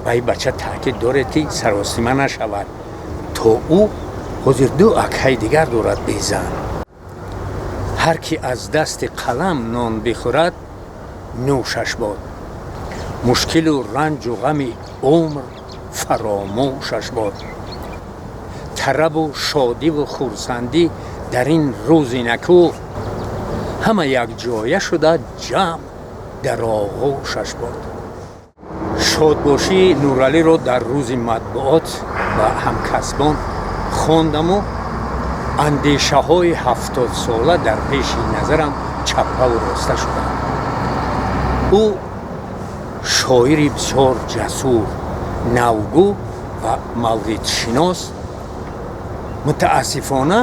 Ба ин бача таъкид доред, ки саросима нашавад, то ӯ ҳозир ду акаи дигар дорад безан. Ҳар ки аз дасти қалам нон бихӯрад, нӯшаш бод, мушкилу ранҷу ғами умр фаромӯшаш бод. Тарабу шодиву хурсандӣ дар ин рӯзи накӯ ҳама якҷоя шуда ҷамъ дар оғӯшаш бод. Шодбошии Нуралиро дар рӯзи матбуот ба ҳамкасбон хондаму андешаҳои 70сола дар пеши назарам чаппаву роста шуданд. Ӯ шоири бисёр ҷасур, навгӯ ва мавридшинос мутаассифона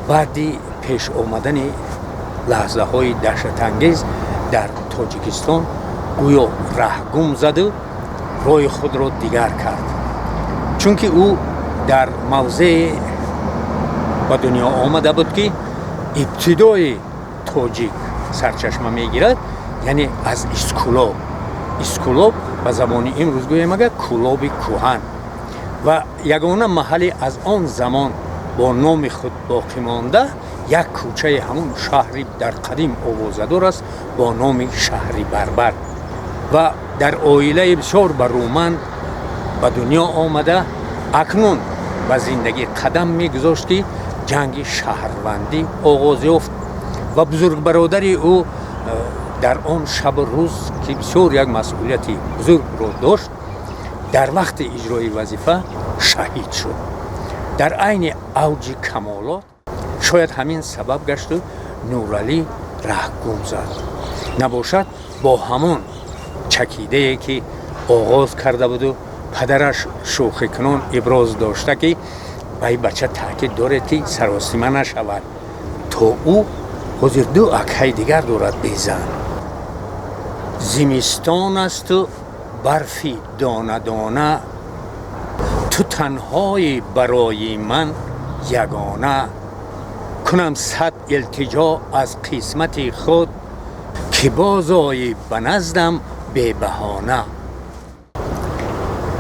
баъди пеш омадани лаҳзаҳои даҳшатангез дар Тоҷикистон гӯё раҳгум заду роҳи худро дигар кард, чунки ӯ дар мавзее ба дунё омада буд, ки ибтидои тоҷик сарчашма мегирад, яъне аз Искулоб. Искулоб ба забони имрӯз гӯем агар, Кулоби кӯҳан, ва ягона маҳалле аз он замон бо номи худ боқӣ монда як кӯчаи ҳамун шаҳри дар қадим овозадор аст бо номи шаҳри Барбар. Ва дар оилаи бисёр барӯманд ба дунё омада, акнун ба зиндагӣ қадам мегузошт, ки ҷанги шаҳрвандӣ оғоз ёфт ва бузургбародари ӯ дар он шабу рӯз, ки бисёр як масъулияти бузургро дошт, дар вақти иҷрои вазифа шаҳид шуд дар айни авҷи камолот. Шояд ҳамин сабаб гашту Нуралӣ раҳгум зад. Набошад, бо ҳамон чакидае, ки оғоз карда буду падараш шӯхикунон иброз дошта, ки ба ин бача таъкид доред, ки саросима нашавад, то ӯ ҳозир ду акаи дигар дорад безан. Зимистон асту барфи дона-дона, ту танҳои барои ман ягона. Кунам сад илтиҷо аз қисмати худ, ки боз оӣ ба наздам бебаҳона.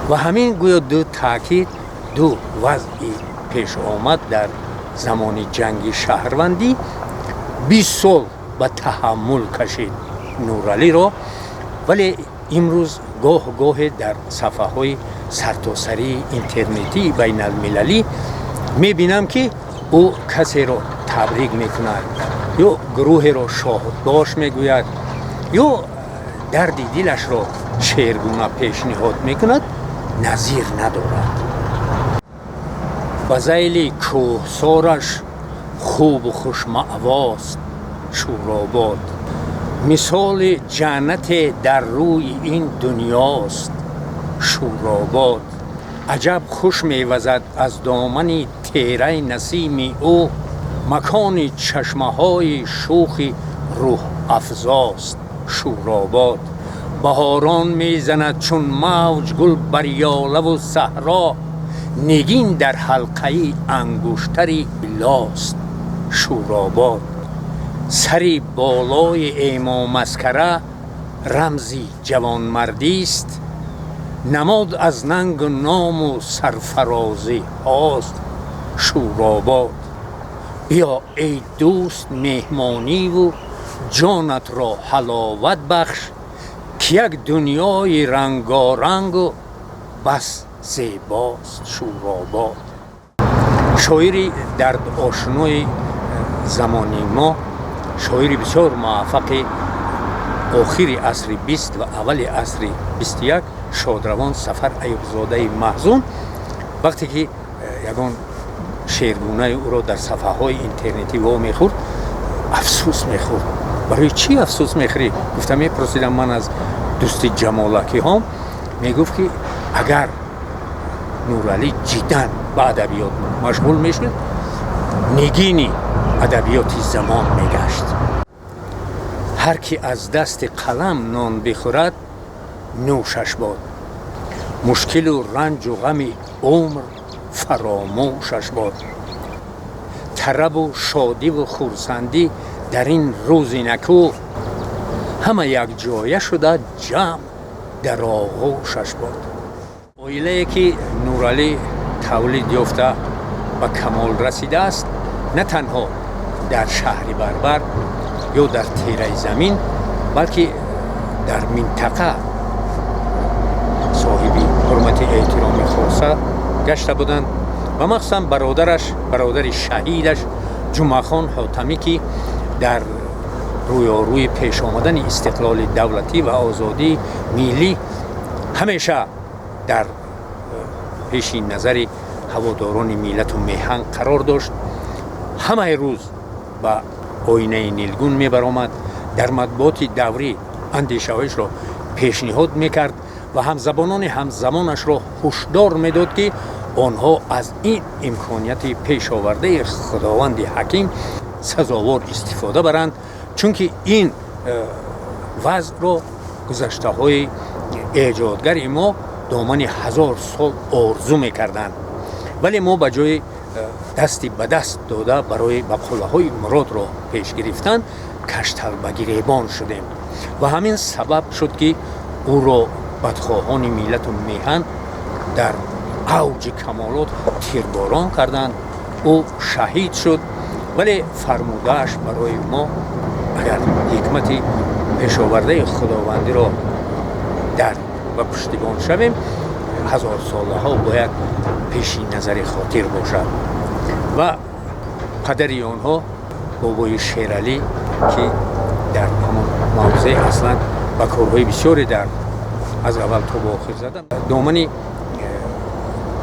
Ва ҳамин гӯё ду таъкид, ду вазъи пеш омад дар замони ҷанги шаҳрвандӣ 20 сол ба таҳаммул кашид Нуралиро. Вале имрӯз гоҳ гоҳе дар сафҳаҳои сартосарии интернетии байналмилалӣ мебинам, ки ӯ касеро табрик мекунад ё гурӯҳеро шоҳдош мегӯяд, ё дарди дилашро шеъргуна пешниҳод мекунад, назир надорад. Ба зайли кӯҳсораш хубу хушмаъвост Шӯробод, мисоли ҷаннате дар рӯи ин дунёст Шӯробод. Аҷаб хуш мевазад аз домани тераи насими ӯ, макони чашмаҳои шӯхи рӯҳафзост Шӯробод. Баҳорон мезанад чун мавҷ гул бар ёлаву саҳро, нигин дар ҳалқаи ангуштари лост Шӯробод. Сари болои Эмомаскара рамзи ҷавонмардист, намод аз нангу ному сарфарозӣ ҳост Шӯробод. Биё, эй дӯст, меҳмониву ҷонатро ҳаловат бахш, ки як дунёи рангорангу бас зебост Шӯробод. Шоири дардошинои замони мо, шоири бисёр муваффақи охири асри 20 ва аввали асри 21, шодравон Сафар Аюбзодаи Маҳзун, вақте ки ягон шеъргунаи ӯро дар сафҳаҳои интернетӣ во мехӯрд, афсӯс мехӯрд. Барои чӣ афсӯс мехӯрӣ, гуфта мепурсидам ман аз дӯсти ҷамолакиҳом, мегуфт, ки агар Нуралӣ ҷиддан ба адабиёт машғул мешуд, нигини адабиёти замон мегашт. Ҳар ки аз дасти қалам нон бихӯрад, нӯшаш бод, мушкилу ранҷу ғами умр фаромӯшаш бод. Тарабу шодиву хурсандӣ дар ин рӯзи накӯ ҳама якҷоя шуда ҷамъ дар оғӯшаш бод. Оилае ки Нуралӣ тавлид ёфта ба камол расидааст, на танҳо дар шаҳри Барбар ё дар тераи замин, балки дар минтақа соҳиби ҳурмати эҳтироми хоса гашта буданд ва махсусан бародараш, бародари шаҳидаш Ҷумъахон Ҳотамӣ, ки дар рӯёрӯи пеш омадани истиқлоли давлатӣ ва озодии миллӣ ҳамеша дар пеши назари ҳаводорони миллату меҳан қарор дошт, ҳамаи рӯз ба оинаи нилгун мебаромад, дар матбуоти даврӣ андешаҳояшро пешниҳод мекард ва ҳамзабонони ҳамзамонашро ҳушдор медод, ки онҳо аз ин имконияти пешовардаи Худованди ҳаким сазовор истифода баранд, чунки ин вазъро гузаштаҳои эҷодгари мо домани 1000 сол орзу мекарданд. Вале мо ба ҷои дасти ба даст дода барои ба қуллаҳои муродро пеш гирифтан, каштал ба гиребон шудем ва ҳамин сабаб шуд, ки ӯро бадхоҳони миллату меҳан дар авҷи камолот тирборон карданд. Ӯ шаҳид шуд, вале фармудааш барои мо, агар ҳикмати пешовардаи худовандиро дар ва пуштибон шавем, ҳазорсолаҳо бояд пеши назари хотир бошад. Ва падари онҳо бобои Шералӣ, ки дар ҳамон мавзеъ аслан ба корҳои бисёре дар аз аввал то ба охир задан, домани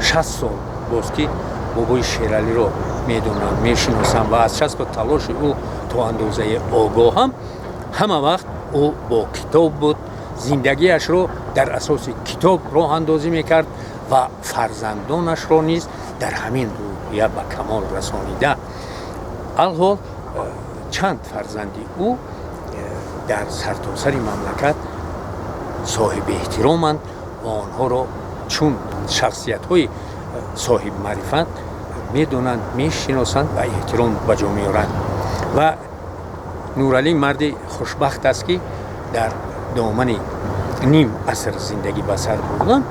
60 сол боз ки бобои Шералиро медонам, мешиносам ва аз часпу талоши ӯ то андозаи огоҳам, ҳама вақт ӯ бо китоб буд, зиндагиашро дар асоси китоб роҳандозӣ мекард ва фарзандонашро низ дар ҳамин рӯҳия ба камол расонида. Алҳол чанд фарзанди ӯ дар сартосари мамлакат соҳиби эҳтироманд ва онҳоро чун шахсиятҳои соҳибмаърифат медонанд, мешиносанд ва эҳтиром ба ҷо меоранд. Ва Нуралӣ марди хушбахт аст, ки дар домани ним аср зиндагӣ ба сар бурдан,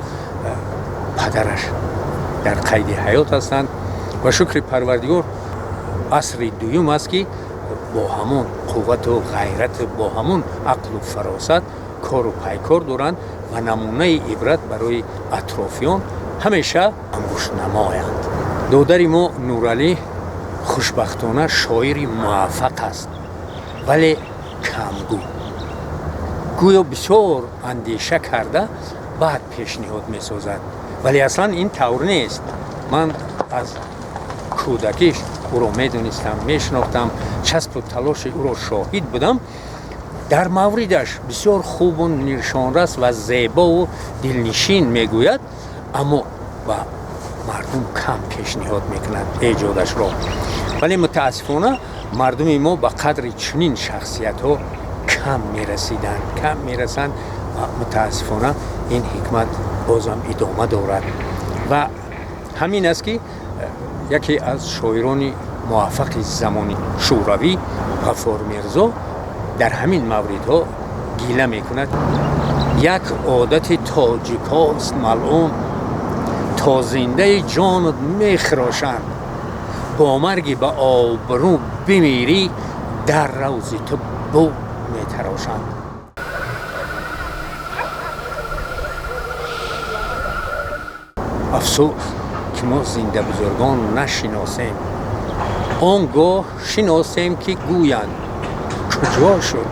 падараш дар қайди ҳаёт ҳастанд ва шукри Парвардигор, асри дуюм аст, ки бо ҳамон қуввату ғайрату, бо ҳамон ақлу фаросат кору пайкор доранд ва намунаи ибрат барои атрофиён ҳамеша ангуштнамоянд. Додари мо Нуралӣ хушбахтона шоири муваффақ аст, вале камгӯ, гӯё бисёр андеша карда баъд пешниҳод месозад, вале аслан ин тавр нест. Ман аз кӯдакиш ӯро медонистам, мешинохтам, часпу талоши ӯро шоҳид будам. Дар мавридаш бисёр хубу нишонрас ва зебову дилнишин мегӯяд, аммо ба мардум кам пешниҳод мекунад эҷодашро. Вале мутаассифона мардуми мо ба қадри чунин шахсиятҳо кам мерасиданд, кам мерасанд ва мутаассифона ин ҳикмат бозам идома дорад. Ва ҳамин аст, ки яке аз шоирони муваффақи замони Шӯравӣ Ғаффор Мирзо дар ҳамин мавридҳо гила мекунад: як одати тоҷикост малъун, то зиндаи ҷонат мехирошанд, бо марги ба обрӯ бимирӣ, дар равзи ту бӯ метарошанд. Афсӯс, ки мо зинда бузургон нашиносем, он гоҳ шиносем, ки гӯянд: куҷо шуд